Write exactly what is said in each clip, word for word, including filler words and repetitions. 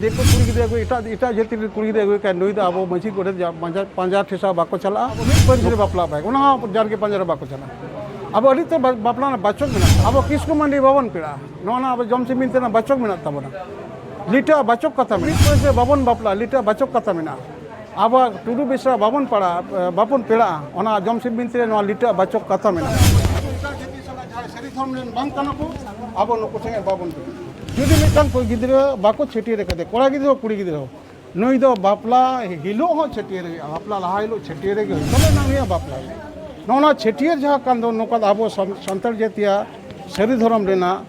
ᱫᱤᱠᱩ ᱠᱩᱲᱤ ᱜᱤᱫᱽᱨᱟᱹ ᱟᱹᱜᱩ, ᱮᱴᱟᱜ, ᱮᱴᱟᱜ ᱡᱟᱹᱛᱤ ᱨᱮᱱ ᱠᱩᱲᱤ ᱜᱤᱫᱽᱨᱟᱹ ᱟᱹᱜᱩᱭ ᱠᱷᱟᱱ, ᱱᱩᱭ ᱫᱚ ᱟᱵᱚ ᱢᱟᱹᱡᱷᱤ ᱜᱚᱰᱮᱛ ᱡᱟ-, ᱯᱟᱸᱡᱟ, ᱯᱟᱸᱡᱟ ᱴᱷᱮᱥᱟ ᱵᱟᱠᱚ ᱪᱟᱞᱟᱜᱼᱟ᱾ ᱟᱵᱚ ᱢᱤᱫ ᱯᱟᱹᱧᱪᱤ ᱨᱮ ᱵᱟᱯᱞᱟᱜ ᱵᱟᱭ, ᱚᱱᱟ ᱦᱚᱸ ᱡᱟᱨᱜᱮ ᱯᱟᱸᱡᱟ ᱨᱮ ᱵᱟᱠᱚ ᱪᱟᱞᱟᱜᱼᱟ᱾ ᱟᱵᱚ ᱟᱹᱰᱤ ᱩᱛᱟᱹᱨ ᱵᱟ-, ᱵᱟᱯᱞᱟ ᱨᱮᱱᱟᱜ ᱵᱟᱪᱚᱠ ᱢᱮᱱᱟᱜᱼᱟ᱾ ᱟᱵᱚ ᱠᱤᱥᱠᱩ ᱢᱟᱹᱱᱰᱤ ᱵᱟᱵᱚᱱ ᱯᱮᱲᱟᱜᱼᱟ, ᱱᱚᱣᱟ ᱨᱮᱱᱟᱜ ᱟᱵᱚ ᱡᱚᱢ ᱥᱤᱢ ᱵᱤᱱᱛᱤ ᱨᱮᱱᱟᱜ ᱵᱟᱪᱚᱠ ᱢᱮᱱᱟᱜ ᱛᱟᱵᱚᱱᱟ᱾ ᱞᱤᱴᱟᱹ ᱵᱟᱪᱚᱠ ᱠᱟᱛᱷᱟ ᱢᱮᱱᱟᱜᱼᱟ᱾ ᱢᱤᱫ ᱯᱟᱹᱧᱪᱤ ᱨᱮ ᱵᱟᱵᱚᱱ ᱵᱟᱯᱞᱟᱜᱼᱟ, ᱞᱤᱴᱟᱹ ᱵᱟᱪᱚᱠ ᱠᱟᱛᱷᱟ ᱢᱮᱱᱟᱜᱼᱟ᱾ ᱟᱵᱚᱣᱟᱜ ᱴᱩᱰᱩ ᱵᱮᱥᱨᱟ ᱵᱟᱵᱚᱱ ᱯᱟᱲᱟᱜᱼᱟ, ᱵᱟᱵᱚᱱ ᱯᱮᱲᱟᱜᱼᱟ, ᱚᱱᱟ ᱡᱚᱢ ᱥᱤᱢ ᱵᱤᱱᱛᱤ ᱨᱮ ᱱᱚᱣᱟ ᱞᱤᱴᱟᱹ ᱵᱟᱪᱚᱠ ᱠᱟᱛᱷᱟ ᱢᱮᱱᱟᱜᱼᱟ᱾ ᱮᱴᱟᱜ ᱡᱟᱹᱛᱤ ᱥᱟᱞᱟᱜ ᱡᱟᱦᱟᱸᱭ ᱥᱟᱹᱨᱤ ᱫᱷᱚᱨᱚᱢ ᱨᱮᱱ ᱵᱟᱝ ᱠᱟᱱᱟ ᱠᱚ, ᱟᱵᱚ ᱱᱩᱠᱩ ᱥᱚᱸᱜᱮ ᱵᱟᱵᱚᱱ ᱯᱮᱲᱟᱜᱼᱟ᱾ ᱡᱩᱫᱤ ᱢᱤᱫᱴᱟᱝ ᱠᱚ ᱜᱤᱫᱽᱨᱟᱹ ᱵᱟᱠᱚ ᱪᱷᱟᱹᱴᱭᱟᱹᱨ ᱟᱠᱟᱫᱮ, ᱠᱚᱲᱟ ᱜᱤᱫᱽᱨᱟᱹ ᱦᱚᱸ ᱠᱩᱲᱤ ᱜᱤᱫᱽᱨᱟᱹ ᱦᱚᱸ, ᱱᱩᱭ ᱫᱚ ᱵᱟᱯᱞᱟ ᱦᱤᱞᱳᱜ ᱦᱚᱸ ᱪᱷᱟᱹᱴᱭᱟᱹᱨ ᱦᱩᱭᱩᱜᱼᱟ, ᱵᱟᱯᱞᱟ ᱞᱟᱦᱟ ᱦᱤᱞᱳᱜ ᱪᱷᱟᱹᱴᱭᱟᱹᱨ ᱜᱮ ᱦᱩᱭᱩᱜᱼᱟ, ᱛᱚᱵᱮ ᱱᱟᱝ ᱱᱩᱭᱟᱜ ᱵᱟᱯᱞᱟ ᱦᱩᱭᱩᱜᱼᱟ᱾ ᱱᱚᱜᱼᱚ ᱱᱚᱣᱟ ᱪᱷᱟᱹᱴᱭᱟᱹᱨ ᱡᱟᱦᱟᱸ ᱠᱟᱱ ᱫᱚ, ᱱᱚᱝᱠᱟ ᱫᱚ ᱟᱵᱚ ᱥᱟᱱ-, ᱥᱟᱱᱛᱟᱲ ᱡᱟᱹᱛᱤᱭᱟᱜ ᱥᱟᱹᱨᱤ ᱫᱷᱚᱨᱚᱢ ᱨᱮᱱᱟᱜ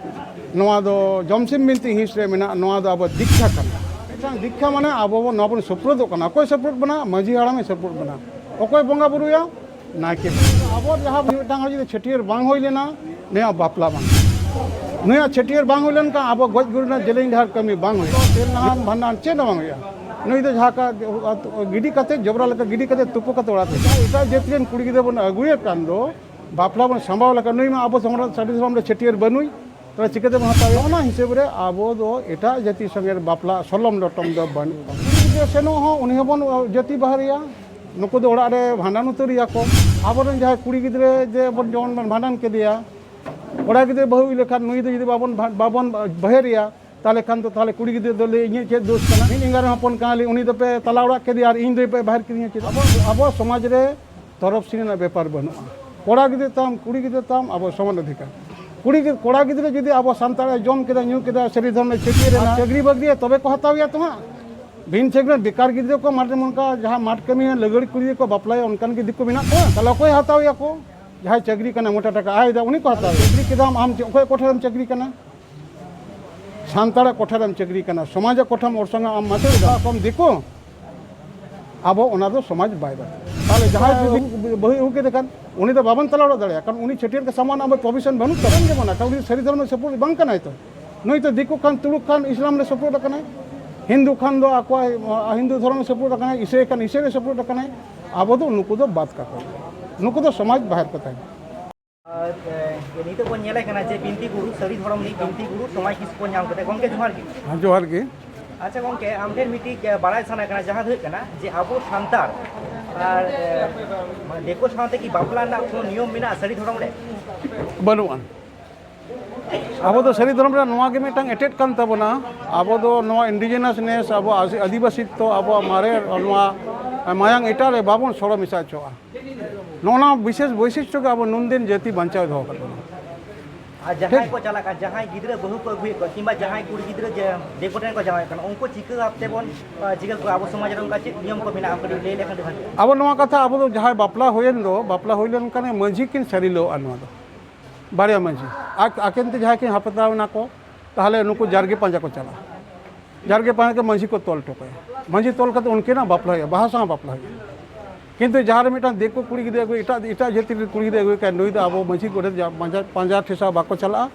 ᱱᱚᱣᱟ ᱫᱚ ᱡᱚᱢᱥᱤᱢ ᱵᱤᱱᱛᱤ ᱦᱤᱸᱥ ᱨᱮ ᱢᱮᱱᱟᱜ, ᱱᱚᱣᱟ ᱫᱚ ᱟᱵᱚ ᱫᱤᱠᱠᱷᱟ ᱠᱟᱱᱟ᱾ ᱢᱤᱫᱴᱟᱝ ᱫᱤᱠᱠᱷᱟ ᱢᱟᱱᱮ ᱟᱵᱚ ᱵᱚᱱ, ᱱᱚᱣᱟ ᱵᱚᱱ ᱥᱩᱯᱨᱩᱫᱚᱜ ᱠᱟᱱᱟ᱾ ᱚᱠᱚᱭ ᱥᱩᱯᱨᱩᱫ ᱵᱚᱱᱟ? ᱢᱟᱹᱡᱷᱤ ᱦᱟᱲᱟᱢᱮ ᱥᱩᱯᱨᱩᱫ ᱵᱚᱱᱟ᱾ ᱚᱠᱚᱭ ᱵᱚᱸᱜᱟ ᱵᱩᱨᱩᱭᱟ? ᱱᱟᱭᱠᱮ᱾ ᱟᱵᱚ ᱡᱟᱦᱟᱸ ᱢᱤᱫᱴᱟᱝ ᱦᱚᱲ ᱡᱩᱫᱤ ᱪᱷᱟᱹᱴᱭᱟᱹᱨ ᱵᱟᱝ ᱦᱩᱭ ᱞᱮᱱᱟ, ᱱᱩᱭᱟᱜ ᱵᱟᱯᱞᱟ ᱵᱟᱝ᱾ ᱱᱩᱭᱟᱜ ᱪᱷᱟᱹᱴᱭᱟᱹᱨ ᱵᱟᱝ ᱦᱩᱭ ᱞᱮᱱᱠᱷᱟᱱ ᱟᱵᱚ ᱜᱚᱡ ᱜᱩᱨ ᱨᱮᱱᱟᱜ ᱡᱮᱞᱮᱧ ᱰᱟᱦᱟᱨ ᱠᱟᱹᱢᱤ ᱵᱟᱝ ᱦᱩᱭᱩᱜᱼᱟ᱾ ᱛᱮᱞ ᱱᱟᱦᱟᱱ ᱵᱷᱟᱸᱰᱟᱱ ᱪᱮᱫ ᱦᱚᱸ ᱵᱟᱝ ᱦᱩᱭᱩᱜᱼᱟ᱾ ᱱᱩᱭ ᱫᱚ ᱡᱟᱦᱟᱸ ᱠᱟ-, ᱜᱤᱰᱤ ᱠᱟᱛᱮ, ᱡᱚᱵᱽᱨᱟ ᱞᱮᱠᱟ ᱜᱤᱰᱤ ᱠᱟᱛᱮ ᱛᱩᱯᱩ ᱠᱟᱛᱮ ᱚᱲᱟᱜ ᱛᱮ᱾ ᱮᱴᱟᱜ ᱡᱟᱹᱛ ᱨᱮᱱ ᱠᱩᱲᱤ ᱜᱤᱫᱽᱨᱟᱹ ᱵᱚᱱ ᱟᱹᱜᱩᱭᱮ ᱠᱟᱱ ᱫᱚ, ᱵᱟᱯᱞᱟ ᱵᱚᱱ ᱥᱟᱢᱵᱟᱣ ᱞᱮᱠᱷᱟᱱ, ᱱᱩᱭ ᱢᱟ ᱟᱵᱚ ᱥᱚᱢᱟᱡᱽ, ᱥᱟᱹᱨᱤ ᱫᱷᱚᱨᱚᱢ ᱨᱮ ᱪᱷᱟᱹᱴᱭᱟᱹᱨ ᱵᱟᱹᱱᱩᱭ, ᱛᱟᱦᱚᱞᱮ ᱪᱤᱠᱟᱹ ᱛᱮᱵᱚᱱ ᱦᱟᱛᱟᱣᱟ? ᱚᱱᱟ ᱦᱤᱥᱟᱹᱵ ᱨᱮ ᱟᱵᱚ ᱫᱚ ᱮᱴᱟᱜ ᱡᱟᱹᱛᱤ ᱥᱚᱸᱜᱮ ᱵᱟᱯᱞᱟ ᱥᱚᱞᱚᱢ ᱞᱚᱴᱚᱢ ᱫᱚ ᱵᱟᱹᱱᱩᱜ ᱛᱟᱵᱚᱱᱟ᱾ ᱠᱩᱲᱤ ᱜᱤᱫᱽᱨᱟᱹ ᱥᱮᱱᱚᱜ ᱦᱚᱸ ᱩᱱᱤ ᱦᱚᱸᱵᱚᱱ ᱡᱟᱹᱛᱤ ᱵᱟᱦᱟᱨᱮᱭᱟ᱾ ᱱᱩᱠᱩ ᱫᱚ ᱚᱲᱟᱜ ᱨᱮ ᱵᱷᱟᱸᱰᱟᱱ ᱩᱛᱟᱹᱨᱮᱭᱟ ᱠᱚ᱾ ᱟᱵᱚᱨᱮᱱ ᱡᱟᱦᱟᱸᱭ ᱠᱩᱲᱤ ᱜᱤᱫᱽᱨᱟᱹ ᱡᱮ ᱵᱚᱱ ᱡᱮᱢᱚᱱ ᱵᱚᱱ ᱵᱷᱟᱸᱰᱟᱱ ᱠᱮᱫᱮᱭᱟ, ᱠᱚᱲᱟ ᱜᱤᱫᱽᱨᱟᱹ ᱵᱟᱹᱦᱩ ᱦᱩᱭ ᱞᱮᱠᱷᱟᱱ ᱱᱩᱭ ᱫᱚ ᱡᱩᱫᱤ ᱵᱟᱵᱚᱱ ᱵᱷᱟ-, ᱵᱟᱵᱚᱱ ᱵᱟᱦᱮᱨᱮᱭᱟ, ᱛᱟᱦᱚᱞᱮ ᱠᱷᱟᱱ ᱫᱚ ᱛᱟᱦᱚᱞᱮ ᱠᱩᱲᱤ ᱜᱤᱫᱽᱨᱟᱹ ᱫᱚ ᱞᱟᱹᱭ, "ᱤᱧᱟᱹᱜ ᱪᱮᱫ ᱫᱳᱥ ᱠᱟᱱᱟ? ᱤᱧ ᱮᱸᱜᱟ ᱨᱮᱱ ᱦᱚᱯᱚᱱ ᱠᱟᱱᱟᱞᱤᱧ, ᱩᱱᱤ ᱫᱚᱯᱮ ᱛᱟᱞᱟ ᱚᱲᱟᱜ ᱠᱮᱫᱮᱭᱟ ᱟᱨ ᱤᱧ ᱫᱚᱯᱮ ᱵᱟᱦᱮᱨ ᱠᱤᱫᱤᱧᱟ ᱪᱮᱫ?" ᱟᱵᱚ, ᱟᱵᱚ ᱥᱚᱢᱟᱡᱽ ᱨᱮ ᱛᱚᱨᱚᱯ ᱥᱤᱱ ᱨᱮᱱᱟᱜ ᱵᱮᱯᱟᱨ ᱵᱟᱹᱱᱩᱜᱼᱟ᱾ ᱠᱚᱲᱟ ᱜᱤᱫᱽᱨᱟᱹ ᱛᱟᱢ, ᱠᱩᱲᱤ ᱜᱤᱫᱽᱨᱟᱹ ᱛᱟᱢ, ᱟᱵᱚ ᱥᱚᱢᱟᱱ ᱚᱫᱷᱤᱠᱟᱨ᱾ ᱠᱩᱲᱤ ᱜᱤᱫ-, ᱠᱚᱲᱟ ᱜᱤᱫᱽᱨᱟᱹ ᱡᱩᱫᱤ ᱟᱵᱚ ᱥᱟᱱᱛᱟᱲ ᱮ ᱡᱚᱢ ᱠᱮᱫᱟ, ᱧᱩ ᱠᱮᱫᱟ, ᱥᱟᱹᱨᱤ ᱫᱷᱚᱨᱚᱢ ᱮ ᱪᱷᱟᱹᱴᱭᱟᱹᱨ ᱮᱱᱟ, ᱪᱟᱹᱠᱨᱤ ᱵᱟᱹᱠᱨᱤᱭᱟ, ᱛᱚᱵᱮ ᱠᱚ ᱦᱟᱛᱟᱣ ᱮᱭᱟ ᱛᱚ ᱦᱟᱸᱜ᱾ ᱵᱤᱱ ᱪᱟᱹᱠᱨᱤ ᱵᱮᱠᱟᱨ ᱜᱤᱫᱽᱨᱟᱹ ᱠᱚ ᱢᱟᱴᱷ ᱨᱮ ᱚᱱᱠᱟ ᱡᱟᱦᱟᱸ ᱢᱟᱴᱷ ᱠᱟᱹᱢᱤ ᱞᱟᱹᱜᱟᱹᱲ ᱠᱩᱲᱤ ᱜᱮᱠᱚ ᱵᱟᱯᱞᱟᱭᱟ, ᱚᱱᱠᱟᱱ ᱜᱮ ᱫᱤᱠᱩ ᱢᱮᱱᱟᱜ ᱠᱚᱣᱟ᱾ ᱛᱟᱦᱚᱞᱮ ᱚᱠᱚᱭ ᱦᱟᱛᱟᱣ ᱮᱭᱟ ᱠᱚ? ᱡᱟᱦᱟᱸᱭ ᱪᱟᱹᱠᱨᱤ ᱠᱟᱱᱟ, ᱢᱚᱴᱟ ᱴᱟᱠᱟ ᱟᱭ ᱫᱟ, ᱩᱱᱤ ᱠᱚ ᱦᱟᱛᱟᱣ ᱮᱭᱟ᱾ ᱪᱟᱹᱠᱨᱤ ᱠᱮᱫᱟᱢ ᱟᱢ, ᱪᱮᱫ, ᱚᱠᱚᱭ ᱠᱚᱴᱷᱮᱱ ᱮᱢ ᱪᱟᱹᱠᱨᱤ ᱠᱟᱱᱟ? ᱥᱟᱱᱛᱟᱲᱟᱜ ᱠᱚᱴᱷᱟ ᱨᱮᱢ ᱪᱟᱹᱠᱨᱤ ᱠᱟᱱᱟ, ᱥᱚᱢᱟᱡᱟᱜ ᱠᱚᱴᱷᱟᱢ ᱚᱨᱥᱚᱝᱟ ᱟᱢ ᱢᱟᱪᱮᱫ ᱫᱚ ᱠᱚᱢ ᱫᱤᱠᱩ, ᱟᱵᱚ ᱚᱱᱟ ᱫᱚ ᱥᱚᱢᱟᱡᱽ ᱵᱟᱭ ᱵᱟᱛᱟᱣᱟ᱾ ᱛᱟᱦᱚᱞᱮ ᱡᱟᱦᱟᱸᱭ ᱡᱩᱫᱤ ᱵᱟᱹᱦᱩᱭ ᱟᱹᱜᱩ ᱠᱮᱫᱮ ᱠᱷᱟᱱ, ᱩᱱᱤ ᱫᱚ ᱵᱟᱵᱚᱱ ᱛᱟᱞᱟ ᱚᱲᱟᱜ ᱫᱟᱲᱮᱭᱟᱜᱼᱟ, ᱠᱟᱨᱚᱱ ᱩᱱᱤ ᱪᱷᱟᱹᱴᱭᱟᱹᱨ ᱠᱚ ᱥᱟᱢᱟᱱ ᱟᱵᱚ ᱯᱨᱚᱵᱷᱤᱥᱚᱱ ᱵᱟᱹᱱᱩᱜ ᱛᱟᱵᱚᱱ ᱡᱮᱢᱚᱱ, ᱠᱟᱨᱚᱱ ᱩᱱᱤ ᱥᱟᱹᱨᱤ ᱫᱷᱚᱨᱚᱢ ᱨᱮ ᱥᱟᱯᱳᱨᱴ ᱵᱟᱝ ᱠᱟᱱᱟᱭ ᱛᱚ᱾ ᱱᱩᱭ ᱛᱚ ᱫᱤᱠᱩ ᱠᱷᱟᱱ ᱛᱩᱲᱩᱠ ᱠᱷᱟᱱ ᱤᱥᱞᱟᱢ ᱨᱮ ᱥᱟᱯᱳᱨᱴ ᱟᱠᱟᱱᱟᱭ, ᱦᱤᱱᱫᱩ ᱠᱷᱟᱱ ᱫᱚ ᱟᱠᱚᱣᱟᱜ ᱦᱤᱱᱫᱩ ᱫᱷᱚᱨᱚᱢ ᱨᱮ ᱥᱟᱯᱳᱨᱴ ᱟᱠᱟᱱᱟᱭ, ᱤᱥᱟᱹᱭ ᱠᱷᱟᱱ ᱤᱥᱟᱹᱭ ᱨᱮ ᱥᱟᱯᱳᱨᱴ ᱟᱠᱟᱱᱟᱭ᱾ ᱟᱵᱚ ᱫᱚ ᱱᱩᱠᱩ ᱫᱚ ᱵᱟᱫ ᱠᱟᱠᱚ, ᱱᱩᱠᱩ ᱫᱚ ᱥᱚᱢᱟᱡᱽ ᱵᱟᱦᱮᱨ ᱠᱚ ᱛᱟᱦᱮᱱᱟ᱾ ᱟᱨ, ᱮ, ᱱᱤᱛᱚᱜ ᱵᱚᱱ ᱧᱮᱞᱮ ᱠᱟᱱᱟ ᱡᱮ ᱵᱤᱱᱛᱤ ᱜᱩᱨᱩ, ᱥᱟᱹᱨᱤ ᱫᱷᱚᱨᱚᱢ ᱨᱤᱱᱤᱡ ᱵᱤᱱᱛᱤ ᱜᱩᱨᱩ ᱥᱚᱢᱟᱡᱽ ᱦᱤᱸᱥ ᱵᱚᱱ ᱧᱟᱢ ᱠᱮᱫᱟ᱾ ᱜᱚᱢᱠᱮ, ᱡᱚᱦᱟᱨ ᱜᱮ᱾ ᱦᱮᱸ, ᱡᱚᱦᱟᱨ ᱜᱮ᱾ ᱟᱪᱪᱷᱟ ᱜᱚᱝᱠᱮ, ᱟᱢ ᱴᱷᱮᱱ ᱢᱤᱫᱴᱤᱡ ᱮ, ᱵᱟᱲᱟᱭ ᱥᱟᱱᱟ ᱠᱟᱱᱟ, ᱡᱟᱦᱟᱸ ᱫᱚ ᱦᱩᱭᱩᱜ ᱠᱟᱱᱟ ᱡᱮ ᱟᱵᱚ ᱥᱟᱱᱛᱟᱲ ᱟᱨ ᱮ, ᱫᱤᱠᱩ ᱥᱟᱶᱛᱮ ᱠᱤ ᱵᱟᱯᱞᱟ ᱨᱮᱱᱟᱜ ᱠᱳᱱᱳ ᱱᱤᱭᱚᱢ ᱢᱮᱱᱟᱜᱼᱟ ᱥᱟᱹᱨᱤ ᱫᱷᱚᱨᱚᱢ ᱨᱮ? ᱵᱟᱹᱱᱩᱜᱼᱟ᱾ ᱟᱵᱚ ᱫᱚ ᱥᱟᱹᱨᱤ ᱫᱷᱚᱨᱚᱢ ᱨᱮ ᱱᱚᱣᱟ ᱜᱮ ᱢᱤᱫᱴᱟᱝ ᱮᱴᱮᱫ ᱠᱟᱱ ᱛᱟᱵᱚᱱᱟ᱾ ᱟᱵᱚ ᱫᱚ ᱱᱚᱣᱟ ᱤᱱᱰᱤᱡᱤᱱᱟᱥ ᱱᱮᱥ, ᱟᱵᱚ ᱟᱹᱫᱤᱵᱟᱹᱥᱤᱛᱛᱚ, ᱟᱵᱚᱣᱟᱜ ᱢᱟᱨᱮ ᱱᱚᱣᱟ ᱢᱟᱭᱟᱝ ᱮᱴᱟᱜ ᱨᱮ ᱵᱟᱵᱚᱱ ᱥᱚᱲᱚ ᱢᱮᱥᱟ ᱦᱚᱪᱚᱣᱟᱜᱼᱟ᱾ ᱱᱚᱜᱼᱚ ᱱᱚᱣᱟ ᱵᱤᱥᱮᱥ ᱵᱳᱭᱥᱤᱥᱴᱚ ᱜᱮ ᱟᱵᱚ ᱱᱩᱱᱫᱤᱱ ᱡᱟᱹᱛᱤ ᱵᱟᱧᱪᱟᱣ ᱫᱚᱦᱚ ᱟᱠᱟᱫ ᱵᱚᱱᱟ᱾ ᱟᱨ ᱡᱟᱦᱟᱸᱭ ᱠᱚ ᱪᱟᱞᱟᱜ ᱠᱟᱱᱟ, ᱡᱟᱦᱟᱸᱭ ᱜᱤᱫᱽᱨᱟᱹ ᱵᱟᱹᱦᱩ ᱠᱚ ᱟᱹᱜᱩᱭᱮᱫ ᱠᱚᱣᱟ ᱠᱤᱝᱵᱟ ᱡᱟᱦᱟᱸᱭ ᱠᱩᱲᱤ ᱜᱤᱫᱽᱨᱟᱹ ᱡᱮ ᱫᱤᱠᱩ ᱴᱷᱮᱱ ᱠᱚ ᱡᱟᱶᱟᱭᱚᱜ ᱠᱟᱱᱟ, ᱩᱱᱠᱩ ᱪᱤᱠᱟᱹ ᱵᱷᱟᱵᱛᱮ ᱵᱚᱱ ᱟᱨ ᱪᱤᱠᱟᱹ ᱠᱚᱣᱟ? ᱟᱵᱚ ᱥᱚᱢᱟᱡᱽ ᱨᱮ ᱚᱱᱠᱟ ᱪᱮᱫ ᱱᱤᱭᱚᱢ ᱠᱚ ᱢᱮᱱᱟᱜᱼᱟ, ᱠᱟᱹᱴᱤᱡ ᱞᱟᱹᱭ ᱞᱮᱠᱷᱟᱱ ᱟᱹᱰᱤ ᱵᱷᱟᱹᱜᱤ᱾ ᱟᱵᱚ ᱱᱚᱣᱟ ᱠᱟᱛᱷᱟ, ᱟᱵᱚ ᱫᱚ ᱡᱟᱦᱟᱸᱭ ᱵᱟᱯᱞᱟ ᱦᱩᱭᱮᱱ ᱫᱚ, ᱵᱟᱯᱞᱟ ᱦᱩᱭ ᱞᱮᱱᱠᱷᱟᱱ ᱢᱟᱹᱡᱷᱤ ᱠᱤᱱ ᱥᱟᱹᱨᱤ ᱞᱟᱹᱣᱟ᱾ ᱱᱚᱣᱟ ᱫᱚ ᱵᱟᱨᱭᱟ ᱢᱟᱹᱡᱷᱤ ᱟᱠ- ᱟᱹᱠᱤᱱ ᱛᱮ ᱡᱟᱦᱟᱸᱭ ᱠᱤᱱ ᱦᱟᱯᱛᱟᱣ ᱮᱱᱟ ᱠᱚ, ᱛᱟᱦᱚᱞᱮ ᱱᱩᱠᱩ ᱡᱟᱨᱜᱮ ᱯᱟᱸᱡᱟ ᱠᱚ ᱪᱟᱞᱟᱜᱼᱟ᱾ ᱡᱟᱨᱜᱮ ᱯᱟᱸᱡᱟ ᱠᱟᱛᱮ ᱢᱟᱹᱡᱷᱤ ᱠᱚ ᱛᱚᱞ ᱦᱚᱴᱚ ᱠᱟᱭᱟ᱾ ᱢᱟᱹᱡᱷᱤ ᱛᱚᱞ ᱠᱟᱛᱮ ᱩᱱᱠᱤᱱᱟᱜ ᱵᱟᱯᱞᱟ ᱦᱩᱭᱩᱜᱼᱟ, ᱵᱟᱦᱟ ᱥᱟᱶ ᱵᱟᱯᱞᱟ ᱦᱩᱭᱩᱜᱼᱟ᱾ ᱠᱤᱱᱛᱩ ᱡᱟᱦᱟᱸ ᱨᱮ ᱢᱤᱫᱴᱟᱝ ᱫᱤᱠᱩ ᱠᱩᱲᱤ ᱜᱤᱫᱽᱨᱟᱹ ᱟᱹᱜᱩ, ᱮᱴᱟᱜ ᱮᱴᱟᱜ ᱡᱟᱹᱛᱤ ᱨᱮᱱ ᱠᱩᱲᱤ ᱜᱤᱫᱽᱨᱟᱹ ᱟᱹᱜᱩᱭ ᱠᱷᱟᱱ, ᱱᱩᱭ ᱫᱚ ᱟᱵᱚ ᱢᱟᱹᱡᱷᱤ ᱜᱚᱰᱮᱛ ᱡᱟ- ᱯᱟᱸᱡᱟ ᱯᱟᱸᱡᱟ ᱴᱷᱮᱥᱟ ᱵᱟᱠᱚ ᱪᱟᱞᱟᱜᱼᱟ,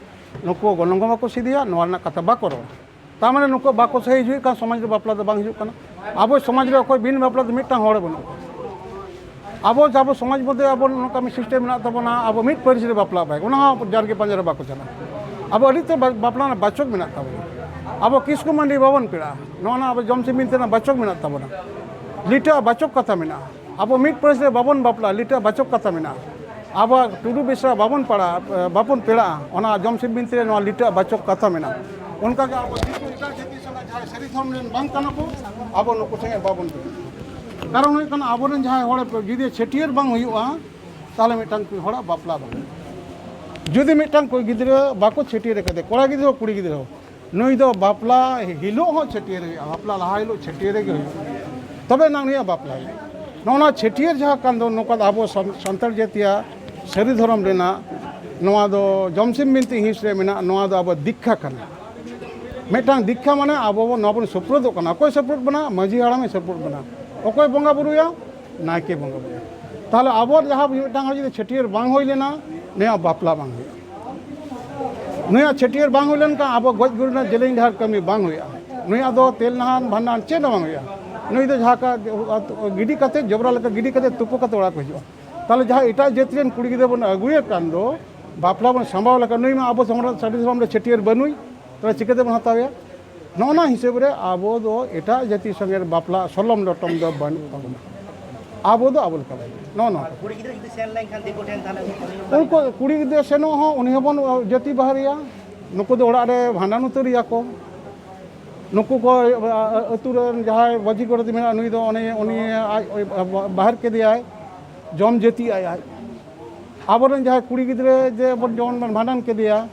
ᱱᱩᱠᱩ ᱜᱚᱱᱚᱝ ᱦᱚᱸ ᱵᱟᱠᱚ ᱥᱤᱫᱤᱭᱟ, ᱱᱚᱣᱟ ᱨᱮᱱᱟᱜ ᱠᱟᱛᱷᱟ ᱵᱟᱠᱚ ᱨᱚᱲᱟ᱾ ᱛᱟᱨ ᱢᱟᱱᱮ ᱱᱩᱠᱩ ᱵᱟᱠᱚ ᱥᱟᱹᱦᱤ ᱦᱤᱡᱩᱜ ᱠᱟᱱ, ᱥᱚᱢᱟᱡᱽ ᱨᱮ ᱵᱟᱯᱞᱟ ᱫᱚ ᱵᱟᱝ ᱦᱤᱡᱩᱜ ᱠᱟᱱᱟ᱾ ᱟᱵᱚ ᱥᱚᱢᱟᱡᱽ ᱨᱮ ᱚᱠᱚᱭ ᱵᱤᱱ ᱵᱟᱯᱞᱟ ᱫᱚ ᱢᱤᱫᱴᱟᱝ ᱦᱚᱲ ᱵᱟᱹᱱᱩᱜ ᱠᱚᱣᱟ᱾ ᱟᱵᱚ ᱡᱟᱵᱚ ᱥᱚᱢᱟᱡᱽ ᱢᱚᱫᱽᱫᱷᱮ ᱟᱵᱚ ᱱᱚᱝᱠᱟ ᱢᱤᱫ ᱥᱤᱥᱴᱮᱢ ᱢᱮᱱᱟᱜ ᱛᱟᱵᱚᱱᱟ, ᱟᱵᱚ ᱢᱤᱫ ᱯᱟᱹᱨᱤᱥ ᱨᱮ ᱵᱟᱯᱞᱟ ᱵᱟᱭ, ᱚᱱᱟ ᱦᱚᱸ ᱡᱟᱨᱜᱮ ᱯᱟᱸᱡᱟ ᱨᱮ ᱵᱟᱠᱚ ᱪᱟᱞᱟᱜᱼᱟ᱾ ᱟᱵᱚ ᱟᱹᱰᱤ ᱩᱛᱟᱹᱨ ᱵᱟ- ᱵᱟᱯᱞᱟ ᱨᱮᱱᱟᱜ ᱵᱟᱪᱚᱠ ᱢᱮᱱᱟᱜ ᱛᱟᱵᱚᱱᱟ᱾ ᱟᱵᱚ ᱠᱤᱥᱠᱩ ᱢᱟᱹᱱᱰᱤ ᱵᱟᱵᱚᱱ ᱯᱮᱲᱟᱜᱼᱟ, ᱱᱚᱣᱟ ᱨᱮᱱᱟᱜ ᱟᱵᱚ ᱡᱚᱢ ᱥᱤᱢ ᱵᱤᱱᱛᱤ ᱨᱮᱱᱟᱜ ᱵᱟᱪᱚᱠ ᱢᱮᱱᱟᱜ ᱛᱟᱵᱚᱱᱟ᱾ ᱞᱤᱴᱟᱹ ᱟᱜ ᱵᱟᱪᱚᱠ ᱠᱟᱛᱷᱟ ᱢᱮᱱᱟᱜᱼᱟ᱾ ᱟᱵᱚ ᱢᱤᱫ ᱯᱟᱹᱨᱤᱥ ᱨᱮ ᱵᱟᱵᱚᱱ ᱵᱟᱯᱞᱟᱜᱼᱟ, ᱞᱤᱴᱟᱹ ᱟᱜ ᱵᱟᱪᱚᱠ ᱠᱟᱛᱷᱟ ᱢᱮᱱᱟᱜᱼᱟ᱾ ᱟᱵᱚᱣᱟᱜ ᱴᱩᱰᱩ ᱵᱮᱥᱨᱟ ᱵᱟᱵᱚᱱ ᱯᱟᱲᱟᱜᱼᱟ, ᱵᱟᱵᱚᱱ ᱯᱮᱲᱟᱜᱼᱟ, ᱚᱱᱟ ᱡᱚᱢ ᱥᱤᱢ ᱵᱤᱱᱛᱤ ᱨᱮ ᱱᱚᱣᱟ ᱞᱤᱴᱟᱹ ᱟᱜ ᱵᱟᱪᱚᱠ ᱠᱟᱛᱷᱟ ᱢᱮᱱᱟᱜᱼᱟ᱾ ᱚᱱᱠᱟᱜᱮ ᱟᱵᱚ ᱫᱤᱠᱩ ᱮᱴᱟᱜ ᱡᱟᱹᱛᱤ ᱥᱟᱞᱟᱜ ᱡᱟᱦᱟᱸᱭ ᱥᱟᱹᱨᱤ ᱫᱷᱚᱨᱚᱢ ᱨᱮᱱ ᱵᱟᱝ ᱠᱟᱱᱟ ᱠᱚ, ᱟᱵᱚ ᱱᱩᱠᱩ ᱥᱚᱸᱜᱮ ᱵᱟᱵᱚᱱ ᱯᱮᱲᱟᱜᱼᱟ᱾ ᱠᱟᱨᱚᱱ ᱦᱩᱭᱩᱜ ᱠᱟᱱᱟ, ᱟᱵᱚᱨᱮᱱ ᱡᱟᱦᱟᱸᱭ ᱦᱚᱲ ᱡᱩᱫᱤ ᱪᱷᱟᱹᱴᱭᱟᱹᱨ ᱵᱟᱝ ᱦᱩᱭᱩᱜᱼᱟ, ᱛᱟᱦᱚᱞᱮ ᱢᱤᱫᱴᱟᱝ ᱠᱩᱲᱤ ᱦᱚᱲᱟᱜ ᱵᱟᱯᱞᱟ ᱵᱟᱝ ᱦᱩᱭᱩᱜᱼᱟ᱾ ᱡᱩᱫᱤ ᱢᱤᱫᱴᱟᱝ ᱠᱩᱲᱤ ᱜᱤᱫᱽᱨᱟᱹ ᱵᱟᱠᱚ ᱪᱷᱟᱹᱴᱭᱟᱹᱨ ᱟᱠᱟᱫᱮ, ᱠᱚᱲᱟ ᱜᱤᱫᱽᱨᱟᱹ ᱦᱚᱸ ᱠᱩᱲᱤ ᱜᱤᱫᱽᱨᱟᱹ ᱦᱚᱸ, ᱱᱩᱭ ᱫᱚ ᱵᱟᱯᱞᱟ ᱦᱤᱞᱳᱜ ᱦᱚᱸ ᱪᱷᱟᱹᱴᱭᱟᱹᱨ ᱦᱩᱭᱩᱜᱼᱟ, ᱵᱟᱯᱞᱟ ᱞᱟᱦᱟ ᱦᱤᱞᱳᱜ ᱪᱷᱟᱹᱴᱭᱟᱹᱨ ᱨᱮᱜᱮ ᱦᱩᱭᱩᱜᱼᱟ, ᱛᱚᱵᱮ ᱮᱱᱟᱝ ᱱᱩᱭᱟᱜ ᱵᱟᱯᱞᱟ ᱦᱩᱭᱩᱜᱼᱟ᱾ ᱱᱚᱜᱼᱚ ᱱᱚᱣᱟ ᱪᱷᱟᱹᱴᱭᱟᱹᱨ ᱡᱟᱦᱟᱸ ᱠᱟᱱ ᱫᱚ, ᱱᱚᱝᱠᱟ ᱫᱚ ᱟᱵᱚ ᱥᱟᱱ- ᱥᱟᱱᱛᱟᱲ ᱡᱟᱹᱛᱤᱭᱟᱜ ᱥᱟᱹᱨᱤ ᱫᱷᱚᱨᱚᱢ ᱨᱮᱱᱟᱜ, ᱱᱚᱣᱟ ᱫᱚ ᱡᱚᱢᱥᱤᱢ ᱵᱤᱱᱛᱤ ᱦᱤᱸᱥ ᱨᱮ ᱢᱮᱱᱟᱜ, ᱱᱚᱣᱟ ᱫᱚ ᱟᱵᱚ ᱫᱤᱠᱠᱷᱟ ᱠᱟᱱᱟ᱾ ᱢᱤᱫᱴᱟᱝ ᱫᱤᱠᱠᱷᱟ ᱢᱟᱱᱮ ᱟᱵᱚ ᱵᱚᱱ, ᱱᱚᱣᱟ ᱵᱚᱱ ᱥᱩᱯᱨᱩᱫᱚᱜ ᱠᱟᱱᱟ᱾ ᱚᱠᱚᱭ ᱥᱩᱯᱨᱩᱫ ᱵᱚᱱᱟ? ᱢᱟᱹᱡᱷᱤ ᱦᱟᱲᱟᱢᱮ ᱥᱩᱯᱨᱩᱫ ᱵᱚᱱᱟ᱾ ᱚᱠᱚᱭ ᱵᱚᱸᱜᱟ ᱵᱩᱨᱩᱭᱟ? ᱱᱟᱭᱠᱮ ᱵᱚᱸᱜᱟ ᱵᱩᱨᱩᱭᱟ᱾ ᱛᱟᱦᱚᱞᱮ ᱟᱵᱚ ᱡᱟᱦᱟᱸ ᱢᱤᱫᱴᱟᱝ ᱦᱚᱲ ᱡᱩᱫᱤ ᱪᱷᱟᱹᱴᱭᱟᱹᱨ ᱵᱟᱝ ᱦᱩᱭ ᱞᱮᱱᱟ, ᱱᱩᱭᱟᱜ ᱵᱟᱯᱞᱟ ᱵᱟᱝ ᱦᱩᱭᱩᱜᱼᱟ᱾ ᱱᱩᱭᱟᱜ ᱪᱷᱟᱹᱴᱭᱟᱹᱨ ᱵᱟᱝ ᱦᱩᱭ ᱞᱮᱱᱠᱷᱟᱱ ᱟᱵᱚ ᱜᱚᱡ ᱜᱩᱨ ᱨᱮᱱᱟᱜ ᱡᱮᱞᱮᱧ ᱰᱟᱦᱟᱨ ᱠᱟᱹᱢᱤ ᱵᱟᱝ ᱦᱩᱭᱩᱜᱼᱟ᱾ ᱱᱩᱭᱟᱜ ᱫᱚ ᱛᱮᱞ ᱱᱟᱦᱟᱱ ᱵᱷᱟᱸᱰᱟᱱ ᱪᱮᱫ ᱦᱚᱸ ᱵᱟᱝ ᱦᱩᱭᱩᱜᱼᱟ᱾ ᱱᱩᱭ ᱫᱚ ᱡᱟᱦᱟᱸ ᱠᱟ-, ᱜᱤᱰᱤ ᱠᱟᱛᱮ, ᱡᱚᱵᱽᱨᱟ ᱞᱮᱠᱟ ᱜᱤᱰᱤ ᱠᱟᱛᱮ, ᱛᱩᱯᱩ ᱠᱟᱛᱮ ᱚᱲᱟᱜ ᱠᱚ ᱦᱤᱡᱩᱜᱼᱟ᱾ ᱛᱟᱦᱚᱞᱮ ᱡᱟᱦᱟᱸ ᱮᱴᱟᱜ ᱡᱟᱹᱛ ᱨᱮᱱ ᱠᱩᱲᱤ ᱜᱤᱫᱽᱨᱟᱹ ᱵᱚᱱ ᱟᱹᱜᱩᱭᱮ ᱠᱟᱱ ᱫᱚ, ᱵᱟᱯᱞᱟ ᱵᱚᱱ ᱥᱟᱢᱵᱟᱣ ᱞᱮᱠᱷᱟᱱ, ᱱᱩᱭ ᱢᱟ ᱟᱵᱚ ᱥᱚᱢᱟᱡᱽ, ᱥᱟᱹᱨᱤ ᱫᱷᱚᱨᱚᱢ ᱨᱮ ᱪᱷᱟᱹᱴᱭᱟᱹᱨ ᱵᱟᱹᱱᱩᱭ, ᱛᱟᱦᱚᱞᱮ ᱪᱤᱠᱟᱹ ᱛᱮᱵᱚᱱ ᱦᱟᱛᱟᱣᱮᱭᱟ? ᱱᱚᱜᱼᱚ ᱱᱚᱣᱟ ᱦᱤᱥᱟᱹᱵ ᱨᱮ ᱟᱵᱚ ᱫᱚ ᱮᱴᱟᱜ ᱡᱟᱹᱛᱤ ᱥᱚᱸᱜᱮ ᱵᱟᱯᱞᱟ ᱥᱚᱞᱚᱢ ᱞᱚᱴᱚᱢ ᱫᱚ ᱵᱟᱹᱱᱩᱜ ᱛᱟᱵᱚᱱᱟ᱾ ᱟᱵᱚ ᱫᱚ ᱟᱵᱚ ᱞᱮᱠᱟ ᱵᱚᱱ, ᱱᱚᱜᱼᱚ ᱱᱚᱣᱟ᱾ ᱠᱩᱲᱤ ᱜᱤᱫᱽᱨᱟᱹ ᱡᱩᱫᱤ ᱥᱮᱱ ᱞᱮᱱᱠᱷᱟᱱ ᱫᱤᱠᱩ ᱴᱷᱮᱱ, ᱛᱟᱦᱚᱞᱮ ᱩᱱᱠᱩ ᱩᱱᱠᱩ ᱠᱩᱲᱤ ᱜᱤᱫᱽᱨᱟᱹ ᱥᱮᱱᱚᱜ ᱦᱚᱸ, ᱩᱱᱤ ᱦᱚᱸᱵᱚᱱ ᱡᱟᱹᱛᱤ ᱵᱟᱦᱟᱨᱮᱭᱟ᱾ ᱱᱩᱠᱩ ᱫᱚ ᱚᱲᱟᱜ ᱨᱮ ᱵᱷᱟᱸᱰᱟᱱ ᱩᱛᱟᱹᱨᱮᱭᱟ ᱠᱚ᱾ ᱱᱩᱠᱩ ᱠᱚ, ᱟ, ᱟ, ᱟᱹᱛᱩ ᱨᱮᱱ ᱡᱟᱦᱟᱸᱭ ᱢᱟᱹᱡᱷᱤ ᱜᱚᱰᱮᱛ ᱢᱮᱱᱟᱜᱼᱟ, ᱱᱩᱭ ᱫᱚ ᱩᱱᱤ, ᱩᱱᱤ ᱟᱡ ᱵᱟᱦᱮᱨ ᱠᱮᱫᱮᱭᱟᱭ, ᱡᱚᱢ ᱡᱟᱹᱛᱤ ᱟᱭ ᱟᱡ᱾ ᱟᱵᱚᱨᱮᱱ ᱡᱟᱦᱟᱸᱭ ᱠᱩᱲᱤ ᱜᱤᱫᱽᱨᱟᱹ ᱡᱮ ᱵᱚᱱ ᱡᱮᱢᱚᱱ ᱵᱚᱱ ᱵᱷᱟᱸᱰᱟᱱ ᱠᱮᱫᱮᱭᱟ,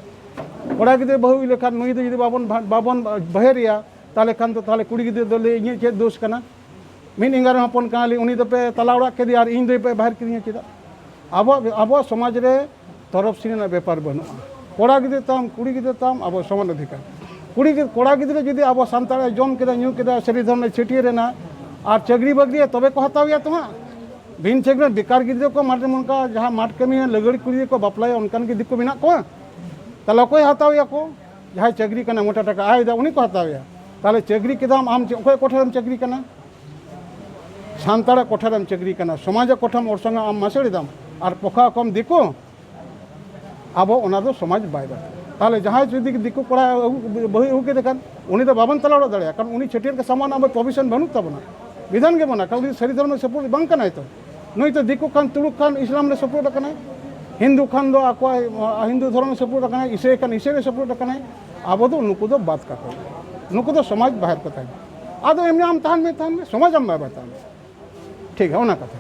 ᱠᱚᱲᱟ ᱜᱤᱫᱽᱨᱟᱹ ᱵᱟᱹᱦᱩ ᱦᱩᱭ ᱞᱮᱠᱷᱟᱱ ᱱᱩᱭ ᱫᱚ ᱡᱩᱫᱤ ᱵᱟᱵᱚᱱ ᱵᱷᱟ-, ᱵᱟᱵᱚᱱ ᱵᱟᱦᱮᱨᱮᱭᱟ, ᱛᱟᱦᱚᱞᱮ ᱠᱷᱟᱱ ᱫᱚ, ᱛᱟᱦᱚᱞᱮ ᱠᱩᱲᱤ ᱜᱤᱫᱽᱨᱟᱹ ᱫᱚ ᱞᱟᱹᱭ, "ᱤᱧᱟᱹᱜ ᱪᱮᱫ ᱫᱳᱥ ᱠᱟᱱᱟ? ᱢᱤᱫ ᱮᱸᱜᱟ ᱨᱮᱱ ᱦᱚᱯᱚᱱ ᱠᱟᱱᱟᱞᱤᱧ, ᱩᱱᱤ ᱫᱚᱯᱮ ᱛᱟᱞᱟ ᱚᱲᱟᱜ ᱠᱮᱫᱮᱭᱟ ᱟᱨ ᱤᱧ ᱫᱚᱯᱮ ᱵᱟᱦᱮᱨ ᱠᱤᱫᱤᱧᱟ ᱪᱮᱫᱟᱜ?" ᱟᱵᱚᱣᱟᱜ, ᱟᱵᱚᱣᱟᱜ ᱥᱚᱢᱟᱡᱽ ᱨᱮ ᱛᱚᱨᱚᱯ ᱥᱤᱱ ᱨᱮᱱᱟᱜ ᱵᱮᱯᱟᱨ ᱵᱟᱹᱱᱩᱜᱼᱟ᱾ ᱠᱚᱲᱟ ᱜᱤᱫᱽᱨᱟᱹ ᱛᱟᱢ, ᱠᱩᱲᱤ ᱜᱤᱫᱽᱨᱟᱹ ᱛᱟᱢ, ᱟᱵᱚ ᱥᱚᱢᱟᱱ ᱚᱫᱷᱤᱠᱟᱨ᱾ ᱠᱩᱲᱤ ᱜᱤᱫᱽᱨᱟᱹ, ᱠᱚᱲᱟ ᱜᱤᱫᱽᱨᱟᱹ ᱡᱩᱫᱤ ᱟᱵᱚ ᱥᱟᱱᱛᱟᱲ ᱮ ᱡᱚᱢ ᱠᱮᱫᱟ, ᱧᱩ ᱠᱮᱫᱟ, ᱥᱟᱹᱨᱤ ᱫᱷᱚᱨᱚᱢ ᱮ ᱪᱷᱟᱹᱴᱭᱟᱹᱨ ᱮᱱᱟ, ᱟᱨ ᱪᱟᱹᱠᱨᱤ ᱵᱟᱹᱠᱨᱤᱭᱟ, ᱛᱚᱵᱮ ᱠᱚ ᱦᱟᱛᱟᱣᱮᱭᱟ ᱛᱚ ᱦᱟᱸᱜ᱾ ᱵᱤᱱ ᱪᱟᱹᱠᱨᱤ ᱵᱮᱠᱟᱨ ᱜᱤᱫᱽᱨᱟᱹ ᱠᱚ, ᱢᱟᱴᱷ ᱨᱮ ᱚᱱᱠᱟ ᱡᱟᱦᱟᱸ ᱢᱟᱴᱷ ᱠᱟᱹᱢᱤ ᱞᱟᱹᱜᱟᱹᱲ ᱠᱩᱲᱤ ᱠᱚ ᱵᱟᱯᱞᱟᱭᱟ, ᱚᱱᱠᱟᱱ ᱜᱮ ᱫᱤᱠᱩ ᱢᱮᱱᱟᱜ ᱠᱚᱣᱟ? ᱛᱟᱦᱚᱞᱮ ᱚᱠᱚᱭ ᱦᱟᱛᱟᱣᱮᱭᱟ ᱠᱚ? ᱡᱟᱦᱟᱸᱭ ᱪᱟᱹᱠᱨᱤ ᱠᱟᱱᱟ, ᱢᱚᱴᱟ ᱴᱟᱠᱟ ᱟᱭ ᱮᱫᱟ, ᱩᱱᱤ ᱠᱚ ᱦᱟᱛᱟᱣᱮᱭᱟ᱾ ᱛᱟᱦᱚᱞᱮ ᱪᱟᱹᱠᱨᱤ ᱠᱮᱫᱟᱢ ᱟᱢ, ᱪᱮᱫ, ᱚᱠᱚᱭ ᱠᱚᱴᱷᱮᱱᱮᱢ ᱪᱟᱹᱠᱨᱤ ᱠᱟᱱᱟ? ᱥᱟᱱᱛᱟᱲᱟᱜ ᱠᱚᱴᱷᱮᱱᱮᱢ ᱪᱟᱹᱠᱨᱤ ᱠᱟᱱᱟ, ᱥᱚᱢᱟᱡᱽᱟᱜ ᱠᱚᱴᱷᱮᱱ ᱚᱨᱥᱚᱝ ᱟᱢ ᱢᱟᱥᱮᱲ ᱮᱫᱟᱢ, ᱟᱨ ᱯᱚᱠᱷᱟ ᱠᱚᱢ ᱫᱤᱠᱩ, ᱟᱵᱚ ᱚᱱᱟ ᱫᱚ ᱥᱚᱢᱟᱡᱽ ᱵᱟᱭ ᱵᱟᱛᱟᱣᱟ᱾ ᱛᱟᱦᱚᱞᱮ ᱡᱟᱦᱟᱸᱭ ᱡᱩᱫᱤ ᱫᱤᱠᱩ ᱠᱚᱲᱟ ᱟᱹᱜᱩ, ᱵᱟᱹᱦᱩᱭ ᱟᱹᱜᱩ ᱠᱮᱫᱮ ᱠᱷᱟᱱ, ᱩᱱᱤ ᱫᱚ ᱵᱟᱵᱚᱱ ᱛᱟᱞᱟ ᱚᱲᱟᱜ ᱫᱟᱲᱮᱭᱟᱜᱼᱟ, ᱠᱟᱨᱚᱱ ᱩᱱᱤ ᱪᱷᱟᱹᱴᱭᱟᱹᱨ ᱠᱚ ᱥᱟᱢᱟᱱ ᱟᱵᱚ ᱯᱨᱚᱵᱷᱤᱥᱚᱱ ᱵᱟᱹᱱᱩᱜ ᱛᱟᱵᱚᱱᱟ, ᱵᱤᱫᱷᱟᱱ ᱜᱮ ᱵᱟᱹᱱᱩᱜᱼᱟ, ᱠᱟᱨᱚᱱ ᱩᱱᱤ ᱥᱟᱹᱨᱤ ᱫᱷᱚᱨᱚᱢ ᱥᱟᱯᱳᱨᱴ ᱵᱟᱝ ᱠᱟᱱᱟᱭ ᱛᱚ᱾ ᱱᱩᱭ ᱫᱚ ᱫᱤᱠᱩ ᱠᱷᱟᱱ ᱛᱩᱲᱩᱠ ᱠᱷᱟᱱ ᱤᱥᱞᱟᱢ ᱨᱮ ᱥᱟᱯᱳᱨᱴ ᱟᱠᱟᱱᱟᱭ, ᱦᱤᱱᱫᱩ ᱠᱷᱟᱱ ᱫᱚ ᱟᱠᱚᱣᱟᱜ ᱦᱤᱱᱫᱩ ᱫᱷᱚᱨᱚᱢ ᱨᱮ ᱥᱟᱯᱳᱨᱴ ᱟᱠᱟᱱᱟᱭ, ᱤᱥᱟᱹᱭ ᱠᱷᱟᱱ ᱤᱥᱟᱹᱭ ᱨᱮ ᱥᱟᱯᱳᱨᱴ ᱟᱠᱟᱱᱟᱭ᱾ ᱟᱵᱚ ᱫᱚ ᱱᱩᱠᱩ ᱫᱚ ᱵᱟᱫ ᱠᱟᱠᱚ, ᱱᱩᱠᱩ ᱫᱚ ᱥᱚᱢᱟᱡᱽ ᱵᱟᱦᱮᱨ ᱠᱚ ᱛᱟᱦᱮᱱᱟ᱾ ᱟᱫᱚ ᱮᱢᱱᱤ ᱟᱢ ᱛᱟᱦᱮᱱ ᱢᱮ, ᱛᱟᱦᱮᱱ ᱢᱮ, ᱥᱚᱢᱟᱡᱽ ᱟᱢ ᱵᱟᱭ ᱵᱟᱛᱟᱣ ᱢᱮ᱾ ᱴᱷᱤᱠ ᱜᱮᱭᱟ, ᱚᱱᱟ ᱠᱟᱛᱷᱟ᱾